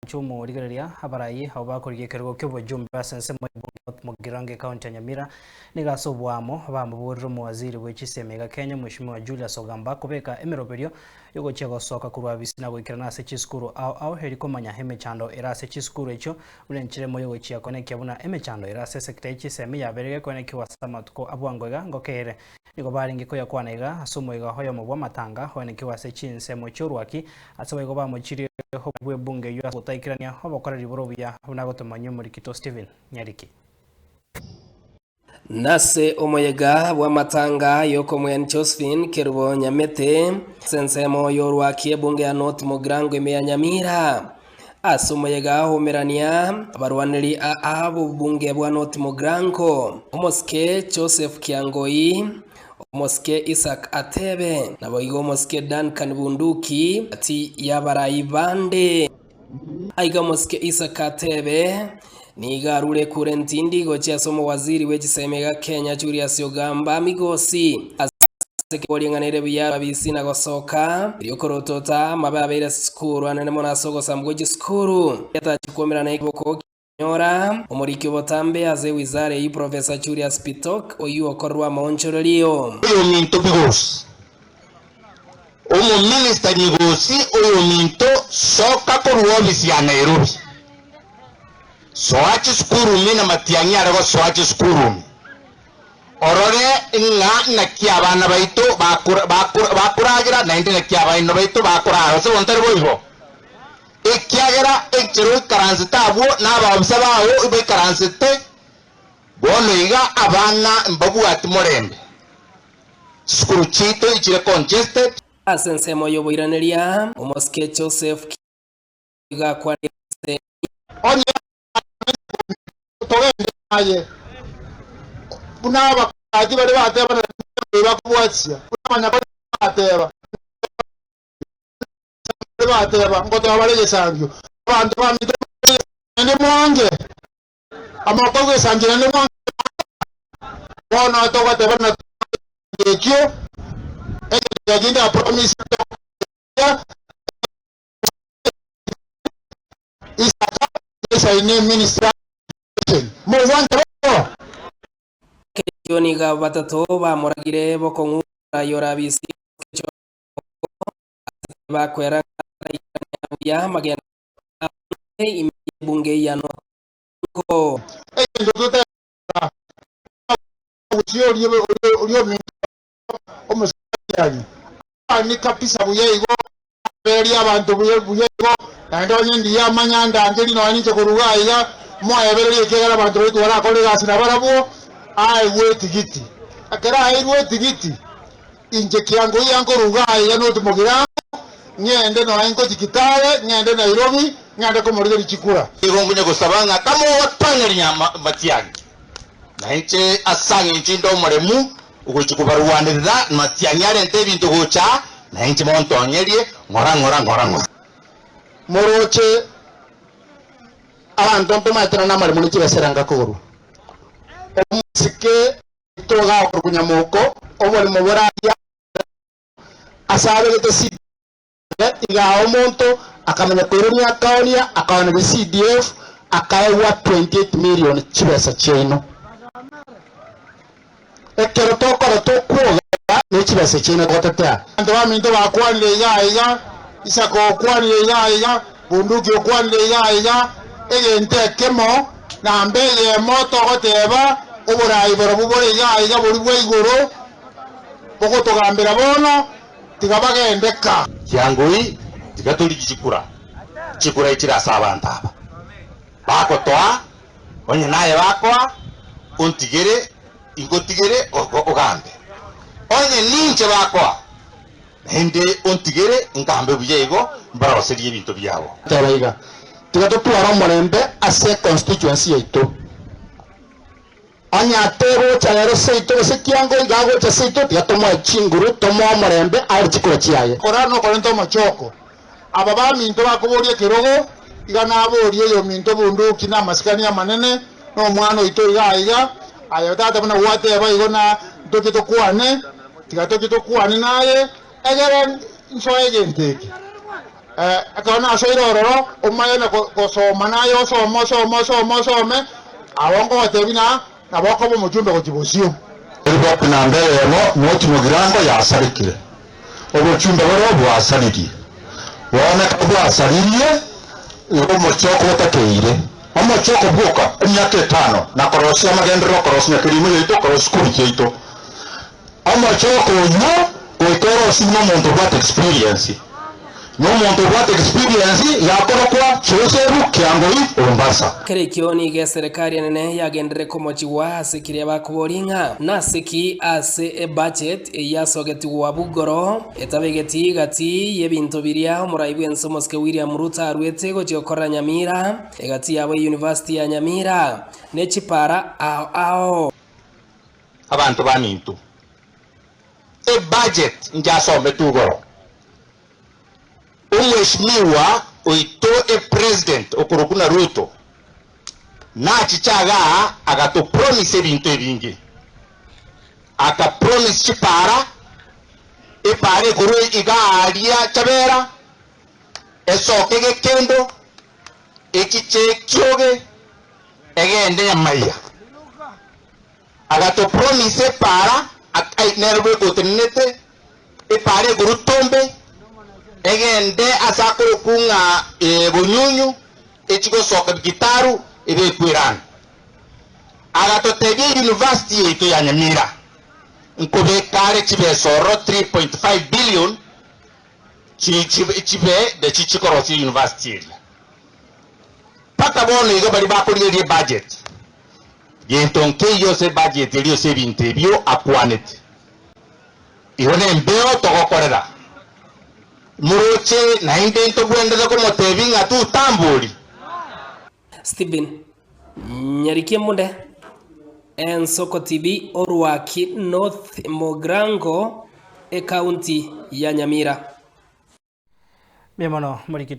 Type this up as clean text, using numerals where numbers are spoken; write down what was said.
Chi'omorigereria abarai abwo bakorigia ekerogo ki'obojumbe ase ensemo y'ebunge ya North Mugirango ekaunti ya Nyamira nigo ase oboamo bamoborire omowaziri bwe chisemi iga Kenya Mweshimiwa Julius Ogamba kobeka emeroberio yogochia gosoka korwa abisi na goikerana ase chisukuru ao ao eri komanya emechando ere ase chisukuru echio buna enchera emo yogochia koenekia buna emechando ere ase esekta ye chisemi yabeire gekoenekiwa ase amatuko abwango iga ngokeire Nigo barenge koyakwana iga ase omoiga oyomo bw'amatanga oenekiwe ase chinsemo chi'orwaki, ase boigo bamochirie bw'ebunge eyio ase ogotaikerania obokoreri bore obuya buna agotomanyia omorikito Stephen Nyariki. Nase omoyega bw'amatanga y'okomwen Josephine Kerubo Nyamete ase ensemo y'orwaki ebunge ya North Mugirango ime ya Nyamira. Ase omoyega omerania abarwaneri aa b'obobunge bwa North Mugirango, omosike Joseph Kiangoi, omosike Isaac Atebe, naboigo omosike Duncan Bunduki gati y'abarai bande. Aiga omosike Isaac Atebe nigo arure ekura entindi gochia ase omowaziri bwe chisemi iga Kenya Julius Ogamba Migosi. Ase korieng'aneire buya ababisi na gosoka, erio korotota amabe abeire ase chisukuru anene mono ase ogosambwa gwe chisukuru, yatachi kwomerana ekeboko kianyora omoriki obotambe ase ewizara eyio Professor Julius Bitok oyio okorerwa amaonchorerio. Oyominto Migosi, Omominista Migosi oyominto soka korwa ofisi ya Nairobi, soa chisukuru ime na Matiang'i are gosoa chisukuru ime. Orore ng'a naki abana baito bakoragera, naende naki abaino baito bakorara, gose bono tari boigo? Ekiagera enchera oikaransete abwo nabaofisa bao baikaransete, bono iga abana mbabwati morembe. Chisukuru chiaito ichire congested. Ase ensemo y'oboiraneria, omosike Joseph gakwanire ase. Onye togende naye, buna abakati baria bateba na bakobwatia, buna abanyakoni bateba, baria bateba, ngotoa bare egesangio. Abanto baminto naende mwange, amaboko egesangio naende mwange. Bono togoteba na ekio, egento kende apromise Isaka Isaine Ministration Mogwancha bo. Ekio nigo aba batato bamoragire bokong'u korayora abisi ase ase bakwera ng'a araikerania buya amagendo ande ime y'ebunge ya North Mugirango. Egento toteba omogusi oria oria ominto omosacha ani kabisa buya igo abererie abanto buya buya igo naende onye ndiye amanya ndangerie nonya ninche korwa iga aiga moebererie ekiagera abanto baito barakore egasi nabarabwo aegwe etigiti. Ekero aeirwe etigiti inche kiango iya nkorwa iga aiga notumogira ng'ende nonya nkochia Kitale ng'ende Nairobi ng'ende komorigeria chikura. Igo nkonya gosaba ng'a kamogotang'eria matiang'i, na inche ase ang'encho inde omoremu Ogochia kobarwanerera matiang'i arente ebinto gocha aa, na inche montong'erie ng'ora ng'ora ng'ora ng'ora. Moroche abanto ntomaetana namaremo ne chibesera ngakogorwa. Omosike oito iga okorokwa Nyamoko, oboremo boraria ase abegete CDF iga omonto akamanya koirania akaonia akaoneria CDF akaegwa 28 million chibesa chiaino. Ekero tokora tokwoga ne chibesa chiaino togotetea. Abanto baminto bakwanire iga aiga, Isaka okwanire iga aiga, Bunduki okwanire iga aiga, egento ekemo, namba eyemo togoteba, oborai borobwo bore iga aiga boria bwa igoro, Bogotogambera bono, tiga bagende ka. Kiangoi, tiga torigie chikura, chikura echire ase abanto aba. Bagotoa, onye naye bakoa, ontigere, ingotigere ogambe. Onye ninche bakoa, naende ontigere ngambe buya igo, mbaroserie ebinto biabo. Teba iga, Tiga totware omorembe ase econstituency yaito. Onye ategocha rero seito gose kiango iga agocha seito, tiga tomoe chinguru, tomoe omorembe aore chikura chiaye. Kora nokorenta omochoko. Aba baminto bakoboria ekerogo, iga naborie oyominto bunduki namasikani amanene, na omwana oito iga aiga, aye tata buna gwateba igo na ntoche tokwane, tiga toche tokwane naye, egere nsoe egento eke. Ekero nasoire ororo, omanye na gosoma naye osome, osome, osome, osome, abo nkogotebia ng'a nabo okoba omochumbe gochia bosio. Eriboti namba eyemo, North Mugirango yasarekire, obochumbe boria bwasaririe. Bono ekero bwasaririe, igo omochoko otakeire. Omochoko bwoka emiaka etano na korosia amagenderero okorosia nyakerimo yaito, okorosia sukuru chiaito. Omochoko oyio goika orosie buna omonto obwate experience. Na omonto obwate experience yakorokwa Chosebu Kiangoi Ombasa. Kera ekio nigo eserekari enene yagenderere komochigwa ase keria bakoboria ng'a nase ki ase ebudget eyio yasogetigwa bugoro etabegeti gati y'ebinto biria omorai bw'ense omosike William Ruto aruete gochia gokorera Nyamira egati yabo eyunivasiti ya Nyamira ne chipara ao ao. Abanto baminto, ebudget njasomete igoro. Omweshimiwa oito epresident okorokwa na Ruto nachiche igaa agatopromise ebinto ebinge. Akapromise chipara, epara ekorwa igaa aria Chabera, esoke Gekendo, echiche Kioge, egende Nyamaiya. Agatopromise epara, nere bweka otenenete, epara ekorwa Tombe, egende ase akorokwa ng'a Bonyunyu, echie gosoka Gitaru, ebekwe Erani. Agatotebia eyunivasiti yaito ya Nyamira nkobeka are chibesa ororo 3.5 billion chibe nachi chikorosia eyunivasiti eria. Mpaka bono iga baria bakorigereria ebudget, gento nkeiyo ase ebudget eria ase ebinto ebio akwanete. Igo nembeo togokorera. Moroche naende ntogwenderere komotebia ng'a tutambori. Stephen Nyarikie Munde, Ensoko TV, Orwaki North Mogrango, Ekaunti ya Nyamira. Mbuya mono morikito.